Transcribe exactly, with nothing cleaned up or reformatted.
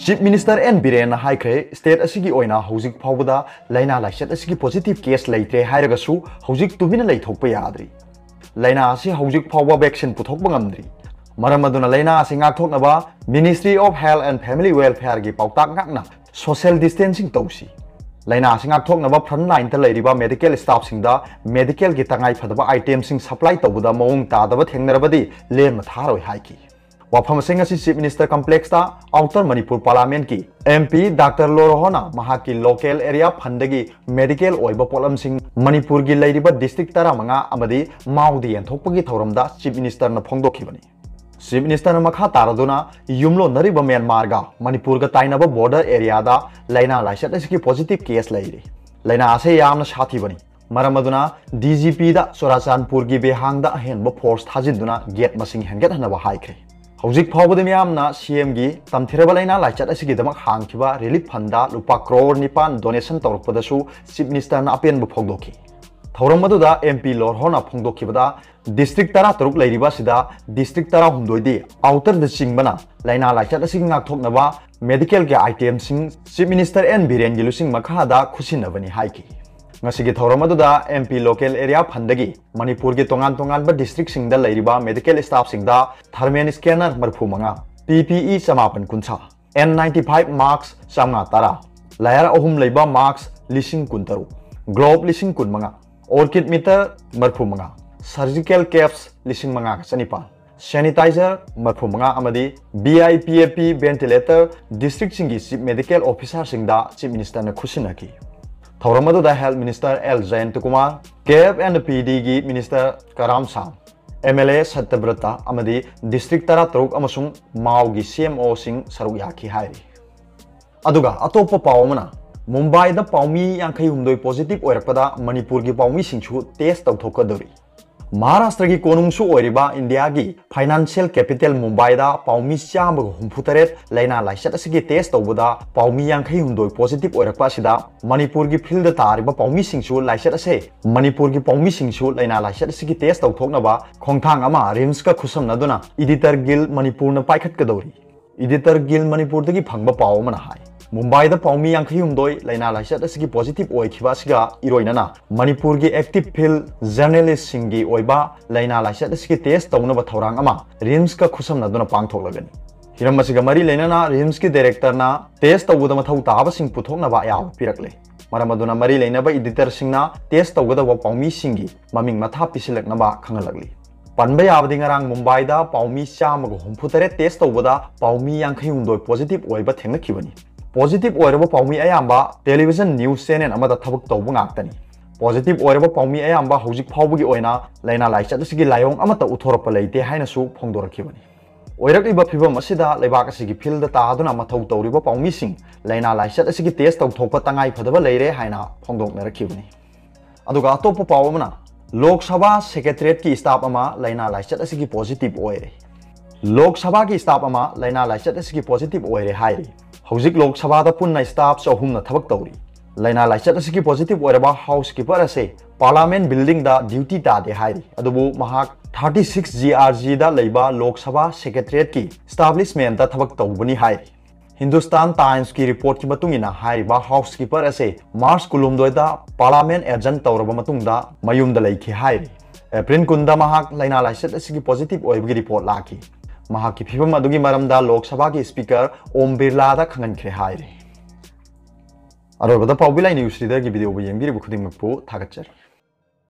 Chief Minister N Birenna ꯍꯥꯏꯈ꯭ꯔꯦ, state ꯑꯁꯤꯒꯤ ꯑꯣꯏꯅ ꯍꯧꯖꯤꯛ ꯐꯥꯎꯕꯗ ꯂꯥꯏꯅꯥ ꯂꯥꯏꯆꯠ ꯑꯁꯤꯒꯤ positive case ꯂꯩꯇ꯭ꯔꯦ ꯍꯥꯏꯔꯒꯁꯨ ꯍꯧꯖꯤꯛ ꯇꯨꯃꯤꯟꯅ ꯂꯩꯊꯣꯛꯄ ꯌꯥꯗ꯭ꯔꯤ꯫ ꯂꯥꯏꯅꯥ ꯑꯁꯤ ꯍꯧꯖꯤꯛ ꯐꯥꯎꯕ vaccine ꯄꯨꯊꯣꯛꯄ ꯉꯝꯗ꯭ꯔꯤ꯫ ꯃꯔꯝ ꯑꯗꯨꯅ ꯂꯥꯏꯅꯥ ꯑꯁꯤ ꯉꯥꯛꯊꯣꯛꯅꯕ Ministry of Health and Family Welfare ꯒꯤ ꯄꯥꯎꯇꯥꯛ ꯉꯥꯛꯅ social distancing ꯇꯧꯁꯤ꯫ ꯂꯥꯏꯅꯥ ꯑꯁꯤ ꯉꯥꯛꯊꯣꯛꯅꯕ front line ꯇ ꯂꯩꯔꯤꯕ medical staff ꯁꯤꯡꯗ medical ꯒꯤ ꯇꯉꯥꯏ ꯐꯗꯕ item ꯁꯤꯡ supply ꯇꯧꯕꯗ ꯃꯑꯣꯡ ꯇꯥꯗꯕ ꯊꯦꯡꯅꯔꯕꯗꯤ ꯂꯦꯝꯅ ꯊꯥꯔꯣꯏ ꯍꯥꯏꯈꯤ꯫ ꯋꯥꯐꯝꯁꯤꯡ ꯑꯁꯤ Chief Minister Complex ꯇ Outer Manipur Parliament ꯀꯤ M P Doctor Lorahona ꯃꯍꯥꯛꯀꯤ local area fund ꯗꯒꯤ medical ꯑꯣꯏꯕ ꯄꯣꯠꯂꯝꯁꯤꯡ ꯃꯅꯤꯄꯨꯔꯒꯤ ꯂꯩꯔꯤꯕ district ꯇꯔꯥꯃꯉꯥ ꯑꯃꯗꯤ ꯃꯥꯎꯗ ꯌꯦꯟꯊꯣꯛꯄꯒꯤ ꯊꯧꯔꯝꯗ Chief Minister ꯅ ꯐꯣꯡꯗꯣꯛꯈꯤꯕꯅꯤ꯫ Chief Minister ꯅ ꯃꯈꯥ ꯇꯥꯔꯗꯨꯅ ꯌꯨꯝꯂꯣꯟꯅꯔꯤꯕ ꯃ꯭ꯌꯥꯟꯃꯥꯔꯒ ꯃꯅꯤꯄꯨꯔꯒ ꯇꯥꯏꯅꯕ border area ꯗ ꯂꯥꯏꯅꯥ ꯂꯥꯏꯆꯠ ꯑꯁꯤꯒꯤ positive case ꯂꯩꯔꯤ꯫ ꯂꯥꯏꯅꯥ ꯑꯁꯤ ꯌꯥꯝꯅ ꯁꯥꯊꯤꯕꯅꯤ꯫ ꯃꯔꯝ ꯑꯗꯨꯅ D G P ꯗ ꯆꯨꯔꯥꯆꯥꯟꯄꯨꯔꯒꯤ ꯕꯦꯍꯥꯡꯗ ꯑꯍꯦꯟꯕ force ꯊꯥꯖꯤꯟꯗꯨꯅ gate ꯃꯁꯤꯡ ꯍꯦꯟꯒꯠꯍꯟꯅꯕ ꯍꯥꯏꯈ꯭ꯔꯦ꯫ ꯍꯧꯖꯤꯛ ꯐꯥꯎꯕꯗ ꯃꯤꯌꯥꯝꯅ C M ꯒꯤ ꯇꯝꯊꯤꯔꯕ ꯂꯥꯏꯅꯥ ꯂꯥꯏꯆꯠ ꯑꯁꯤꯒꯤꯗꯃꯛ ꯍꯥꯡꯈꯤꯕ relief fund ꯗ ꯂꯨꯄꯥ ꯀ꯭ꯔꯣꯔ ꯅꯤꯄꯥꯟ donation ꯇꯧꯔꯛꯄꯗꯁꯨ Chief Minister ꯅ ꯑꯄꯦꯟꯕ ꯐꯣꯡꯗꯣꯛꯈꯤ꯫ ꯊꯧꯔꯝ ꯑꯗꯨꯗ M P Lorahona ꯐꯣꯡꯗꯣꯛꯈꯤꯕꯗ, district ꯇꯔꯥꯇꯔꯨꯛ ꯂꯩꯔꯤꯕ ꯑꯁꯤꯗ district ꯇꯔꯥꯍꯨꯝꯗꯣꯏꯗꯤ outer ꯗ ꯆꯤꯡꯕꯅ ꯂꯥꯏꯅꯥ ꯂꯥꯏꯆꯠ ꯑꯁꯤꯒꯤ ꯉꯥꯛꯊꯣꯛꯅꯕ medical ꯒꯤ item ꯁꯤꯡ Chief Minister N Biren ꯒꯤ ꯂꯨꯆꯤꯡ ꯃꯈꯥꯗ ꯈꯨꯠꯁꯤꯟꯅꯕꯅꯤ ꯍꯥꯏꯈꯤ꯫ ꯉꯁꯤꯒꯤ ꯊꯧꯔꯝ ꯑꯗꯨꯗ M P local area fund ꯗꯒꯤ ꯃꯅꯤꯄꯨꯔꯒꯤ ꯇꯣꯉꯥꯟ ꯇꯣꯉꯥꯟꯕ district ꯁꯤꯡꯗ ꯂꯩꯔꯤꯕ medical staff ꯁꯤꯡꯗ thermal scanner ꯃꯔꯤꯐꯨ ꯃꯉꯥ, P P E ꯆꯃꯥꯄꯟ ꯀꯨꯟꯊ꯭ꯔꯥ, N ninety five mask ꯆꯥꯝꯃꯉꯥ ꯇꯔꯥ, layer ꯑꯍꯨꯝ ꯂꯩꯕ mask ꯂꯤꯁꯤꯡ ꯀꯨꯟꯇꯔꯨꯛ, glove ꯂꯤꯁꯤꯡ ꯀꯨꯟꯃꯉꯥ, orchid meter ꯃꯔꯤꯐꯨ ꯃꯉꯥ, surgical caps ꯂꯤꯁꯤꯡ ꯃꯉꯥꯒ ꯆꯅꯤꯄꯥꯟ, sanitizer ꯃꯔꯤꯐꯨ ꯃꯉꯥ ꯑꯃꯗꯤ V I P A P ventilator district ꯁꯤꯡꯒꯤ chief medical officer ꯁꯤꯡꯗ Chief Minister ꯅ ꯈꯨꯠꯁꯤꯟꯅꯈꯤ꯫ ꯊꯧꯔꯝ ꯑꯗꯨꯗ Health Minister L Jayantakumar, K F and P D ꯒꯤ Minister Karam ꯁꯥꯝ, M L A ꯁꯠꯇꯕ꯭ꯔꯇ ꯑꯃꯗꯤ district ꯇꯔꯥꯇꯔꯨꯛ ꯑꯃꯁꯨꯡ ꯃꯥꯎꯒꯤ C M O ꯁꯤꯡ ꯁꯔꯨꯛ ꯌꯥꯈꯤ ꯍꯥꯏꯔꯤ꯫ ꯑꯗꯨꯒ ꯑꯇꯣꯞꯄ ꯄꯥꯎ ꯑꯃꯅ, ꯃꯨꯝꯕꯥꯏꯗ ꯄꯥꯎꯃꯤ ꯌꯥꯡꯈꯩ ꯍꯨꯝꯗꯣꯏ positive ꯑꯣꯏꯔꯛꯄꯗ ꯃꯅꯤꯄꯨꯔꯒꯤ ꯄꯥꯎꯃꯤꯁꯤꯡꯁꯨ test ꯇꯧꯊꯣꯛꯀꯗꯧꯔꯤ꯫ ꯃꯍꯥꯔꯥꯁꯇ꯭ꯔꯒꯤ ꯀꯣꯅꯨꯡꯁꯨ ꯑꯣꯏꯔꯤꯕ ꯏꯟꯗꯤꯌꯥꯒꯤ financial capital ꯃꯨꯝꯕꯥꯏꯗ ꯄꯥꯎꯃꯤ ꯆꯥꯝꯃꯒ ꯍꯨꯝꯐꯨ ꯇꯔꯦꯠ ꯂꯥꯏꯅꯥ ꯂꯥꯏꯆꯠ ꯑꯁꯤꯒꯤ test ꯇꯧꯕꯗ ꯄꯥꯎꯃꯤ ꯌꯥꯡꯈꯩ ꯍꯨꯝꯗꯣꯏ positive ꯑꯣꯏꯔꯛꯄ ꯑꯁꯤꯗ ꯃꯅꯤꯄꯨꯔꯒꯤ field ꯇꯥꯔꯤꯕ ꯄꯥꯎꯃꯤꯁꯤꯡꯁꯨ ꯂꯥꯏꯆꯠ ꯑꯁꯦ, ꯃꯅꯤꯄꯨꯔꯒꯤ ꯄꯥꯎꯃꯤꯁꯤꯡꯁꯨ ꯂꯥꯏꯅꯥ ꯂꯥꯏꯆꯠ ꯑꯁꯤꯒꯤ test ꯇꯧꯊꯣꯛꯅꯕ ꯈꯣꯡꯊꯥꯡ ꯑꯃ RIMS ꯀ ꯈꯨꯠꯁꯝꯅꯗꯨꯅ Editor Guild ꯃꯅꯤꯄꯨꯔꯅ ꯄꯥꯏꯈꯠꯀꯗꯧꯔꯤ꯫ Editor Guild ꯃꯅꯤꯄꯨꯔꯗꯒꯤ ꯐꯪꯕ ꯄꯥꯎ ꯑꯃꯅ ꯍꯥꯏ, ꯃꯨꯝꯕꯥꯏꯗ ꯄꯥꯎꯃꯤ ꯌꯥꯡꯈꯩ ꯍꯨꯝꯗꯣꯏ ꯂꯥꯏꯅꯥ ꯂꯥꯏꯆꯠ ꯑꯁꯤꯒꯤ positive ꯑꯣꯏꯈꯤꯕ ꯑꯁꯤꯒ ꯏꯔꯣꯏꯅꯅ ꯃꯅꯤꯄꯨꯔꯒꯤ active field journalistꯁꯤꯡꯒꯤ ꯑꯣꯏꯕ ꯂꯥꯏꯅꯥ ꯂꯥꯏꯆꯠ ꯑꯁꯤꯒꯤ test ꯇꯧꯅꯕ ꯊꯧꯔꯥꯡ ꯑꯃ RIMSꯀ ꯈꯨꯠꯁꯝꯅꯗꯨꯅ ꯄꯥꯡꯊꯣꯛꯂꯒꯅꯤ꯫ ꯍꯤꯔꯝ ꯑꯁꯤꯒ ꯃꯔꯤ ꯂꯩꯅꯅ RIMSꯀꯤ directorꯅ test ꯇꯧꯕꯗ ꯃꯊꯧ ꯇꯥꯕꯁꯤꯡ ꯄꯨꯊꯣꯛꯅꯕ ꯑꯌꯥꯕ ꯄꯤꯔꯛꯂꯦ꯫ ꯃꯔꯝ ꯑꯗꯨꯅ ꯃꯔꯤ ꯂꯩꯅꯕ editorꯁꯤꯡꯅ test ꯇꯧꯒꯗꯕ ꯄꯥꯎꯃꯤꯁꯤꯡꯒꯤ ꯃꯃꯤꯡ ꯃꯊꯥ ꯄꯤꯁꯤꯜꯂꯛꯅꯕ ꯈꯪꯍꯜꯂꯛꯂꯤ꯫ ꯄꯟꯕ ꯌꯥꯕꯗꯤ ꯉꯔꯥꯡ ꯃꯨꯝꯕꯥꯏꯗ ꯄꯥꯎꯃꯤ ꯆꯥꯝꯃꯒ ꯍꯨꯝꯐꯨ ꯇꯔꯦꯠ test ꯇꯧꯕꯗ ꯄꯥꯎꯃꯤ ꯌꯥꯡꯈꯩ ꯍꯨꯝꯗꯣꯏ positive ꯑꯣꯏꯕ ꯊꯦꯡꯅꯈꯤꯕꯅꯤ꯫ Positive ꯑꯣꯏꯔꯕ ꯄꯥꯎꯃꯤ ꯑꯌꯥꯝꯕ television news channel ꯑꯃꯗ ꯊꯕꯛ ꯇꯧꯕ ꯉꯥꯛꯇꯅꯤ꯫ Positive ꯑꯣꯏꯔꯕ ꯄꯥꯎꯃꯤ ꯑꯌꯥꯝꯕ ꯍꯧꯖꯤꯛ ꯐꯥꯎꯕꯒꯤ ꯑꯣꯏꯅ ꯂꯥꯏꯅꯥ ꯂꯥꯏꯆꯠ ꯑꯁꯤꯒꯤ ꯂꯥꯏꯑꯣꯡ ꯑꯃꯠꯇ ꯎꯠꯊꯣꯔꯛꯄ ꯂꯩꯇꯦ ꯍꯥꯏꯅꯁꯨ ꯐꯣꯡꯗꯣꯔꯛꯈꯤꯕꯅꯤ꯫ ꯑꯣꯏꯔꯛꯂꯤꯕ ꯐꯤꯚꯝ ꯑꯁꯤꯗ ꯂꯩꯕꯥꯛ ꯑꯁꯤꯒꯤ fieldꯗ ꯇꯥꯗꯨꯅ ꯃꯊꯧ ꯇꯧꯔꯤꯕ ꯄꯥꯎꯃꯤꯁꯤꯡ ꯂꯥꯏꯅꯥ ꯂꯥꯏꯆꯠ ꯑꯁꯤꯒꯤ test ꯇꯧꯊꯣꯛꯄ ꯇꯉꯥꯏ ꯐꯗꯕ ꯂꯩꯔꯦ ꯍꯥꯏꯅ ꯐꯣꯡꯗꯣꯛꯅꯔꯛꯈꯤꯕꯅꯤ꯫ ꯑꯗꯨꯒ ꯑꯇꯣꯞꯄ ꯄꯥꯎ ꯑꯃꯅ, ꯂꯣꯛ ꯁꯚꯥ secretariatꯀꯤ staff ꯑꯃ ꯂꯥꯏꯅꯥ ꯂꯥꯏꯆꯠ ꯑꯁꯤꯒꯤ positive ꯑꯣꯏꯔꯦ꯫ ꯂꯣꯛ ꯁꯚꯥꯒꯤ staff ꯑꯃ ꯂꯥꯏꯅꯥ ꯂꯥꯏꯆꯠ ꯑꯁꯤꯒꯤ positive ꯑꯣꯏꯔꯦ ꯍꯥꯏꯔꯤ꯫ ꯍꯧꯖꯤꯛ ꯂꯣꯛ ꯁꯚꯥꯗ ꯄꯨꯟꯅ staff ꯆꯍꯨꯝꯅ ꯊꯕꯛ ꯇꯧꯔꯤ꯫ ꯂꯥꯏꯅꯥ ꯂꯥꯏꯆꯠ ꯑꯁꯤꯒꯤ positive ꯑꯣꯏꯔꯕ housekeeper ꯑꯁꯦ Parliament buildingꯗ duty ꯇꯥꯗꯦ ꯍꯥꯏꯔꯤ꯫ ꯑꯗꯨꯕꯨ ꯃꯍꯥꯛ thirty six G R Gꯗ ꯂꯩꯕ ꯂꯣꯛ ꯁꯚꯥ secretariatꯀꯤ establishmentꯇ ꯊꯕꯛ ꯇꯧꯕꯅꯤ ꯍꯥꯏꯔꯤ꯫ Hindustan Timesꯀꯤ reportꯀꯤ ꯃꯇꯨꯡ ꯏꯟꯅ ꯍꯥꯏꯔꯤꯕ housekeeper ꯑꯁꯦ March ꯀꯨꯟꯍꯨꯝꯗꯣꯏꯗ Parliament adjourn ꯇꯧꯔꯕ ꯃꯇꯨꯡꯗ ꯃꯌꯨꯝꯗ ꯂꯩꯈꯤ ꯍꯥꯏꯔꯤ꯫ April ꯀꯨꯟꯗ ꯃꯍꯥꯛ ꯂꯥꯏꯅꯥ ꯂꯥꯏꯆꯠ ꯑꯁꯤꯒꯤ positive ꯑꯣꯏꯕꯒꯤ report ꯂꯥꯛꯈꯤ꯫ ꯃꯍꯥꯛꯀꯤ ꯐꯤꯕꯝ ꯑꯗꯨꯒꯤ ꯃꯔꯝꯗ ꯂꯣꯛ ꯁꯚꯥꯒꯤ speaker ꯑꯣꯝ ꯕꯤꯔꯂꯥꯗ ꯈꯪꯍꯟꯈ꯭ꯔꯦ ꯍꯥꯏꯔꯤ꯫ ꯑꯔꯣꯏꯕꯗ ꯄꯥꯎꯕꯤ ꯂꯥꯏ news readerꯒꯤ videoꯕꯨ ꯌꯦꯡꯕꯤꯔꯤꯕ ꯈꯨꯗꯤꯡꯃꯛꯄꯨ ꯊꯥꯒꯠꯆꯔꯤ꯫